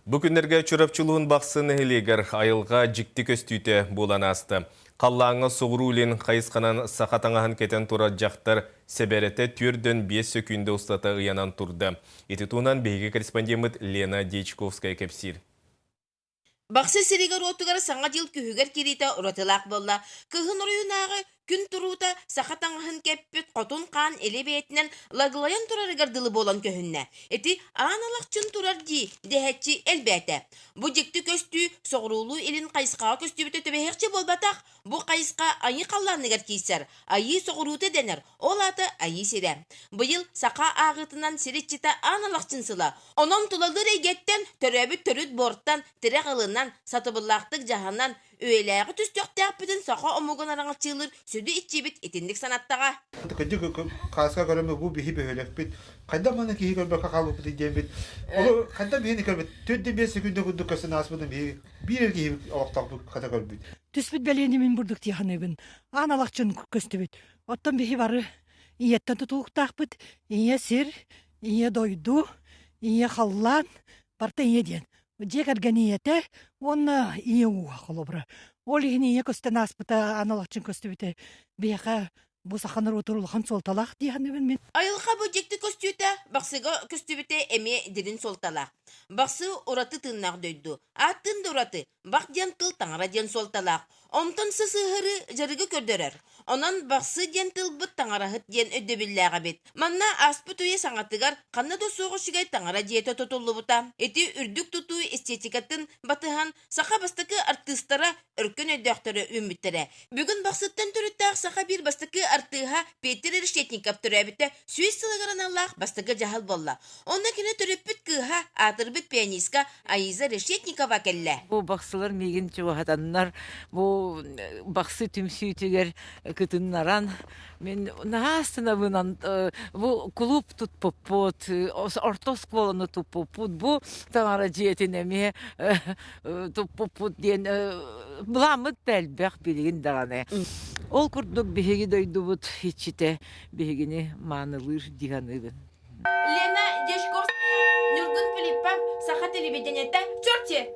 Бу күннэргэ Чурапчы улууһун Бахсы нэһилиэгэр айылҕа дьикти көстүүтэ буолан ааста. Халлааҥҥа соҕуруу илин хайысханан саха таҥаһын кэтэн турар дьахтар сэбэрэтэ 4-5 сөкүүндэ устата ыйанан турда. Ити туһунан биһиги корреспондеммыт Лена Дьячковская кэпсиир. Бахсы сиригэр-уотугар Саҥа дьыл күһүгэр киириитэ уратылаах буолла. Кыһын оройунааҕы күн туруута саха таҥаһын кэппит хотун хаан илэ бэйэтинэн лаглайан турарыгар дылы буолан көһүннэ. Ити аан алахчын турар дии дэһээччи элбээтэ. Бу дьикти көстүү соҕуруулуу-илин хайысхаҕа көстүбүтэ түбэһиэхчэ буолбатах. Бу хайысха айыы халлааныгар киирсэр, айыы соҕуруута дэнэр, ол аата айыы сирэ. Быйыл саха ааҕыытынан сир иччитэ Аан Алахчын сыла. Онон тулалыыр эйгэттэн, төрөөбүт төрүт буортан тирэх ылынан, сатабыллаахтык дьаһанан, үйэлээҕи түстүөхтээхпитин саха омугун араҥаччыылыыр сүдү иччибит итинник санаттаҕа. Кырдьык хааска көрөммүт бу биһи бөһүөлэкпит хайдах манна киһи көрбөккө хаалбыппытый диэммит ол хайдах биһини көрбүт 4-5 секунда курдук көстөн ааспытын биһи биир эрэ киһи олохтоохпут хата көрбүт. Түспүт бэлиэни мин бурдук тиэхинэбин. Аан алахчын көстүбүт. Оттон биһи бары ийэттэн тутулуктаахпыт. Ийэ сир, ийэ дойду, ийэ халлаан, барыта ийэ диэн. Дьиэ кэргэн ийэтэ уонна ийэ ууһа холобура. Ол иһин ийэ көстөн ааспыта, аан алахчын көстүбүтэ биһиэхэ Бу саха норуотугар улахан суолталаах дии саныыбын мин. Айылҕа бу дьикти көстүүтэ Бахсыга көстүбүтэ эмиэ дириҥ суолталаах. Бахсы ураты тыыннаах дойду. Ааттыын да ураты, бах диэн тыл таҥара диэн суолталаах. Онтон сысыһырыы дьарыгы көрдөрөр. Онон Бахсы диэн тылбыт таҥараһыт диэн өйдөбүллээх эбит. Манна ааспыт үйэ саҥатыгар ханна да суох үчүгэй таҥара дьиэтэ тутуллубута. Ити үрдүк тутуу эстетикатын батыһан саха бастакы артыыстара өркөн өйдөөхтөрө үүммүттэрэ. Бүгүн Бахсыттан төрүттээх саха биир бастакы артыыһа Петр Решетников төрөөбүтэ 100 сылыгар аналлаах бастакы дьаһал буолла. Онно кини төрөппүт кыыһа, аатырбыт пианистка Аиза Решетникова кэллэ. Бу бахсылар миигин чугаһатаннар, бу бахсы түмсүүтүгэр кытыннаран, мин наһаа астынабын бу клуб туппуппут, орто оскуоланы туппуппут, бу таҥара дьиэтин эмиэ туппуппут диэн былааммыт да элбэх билигин даҕаны. Ол курдук биһиги дойдубут иччитэ биһигини маанылыыр дии саныыбын. Лена Дьячковская, Ньургун Филиппов, Саха телевидениетэ, Чурчи!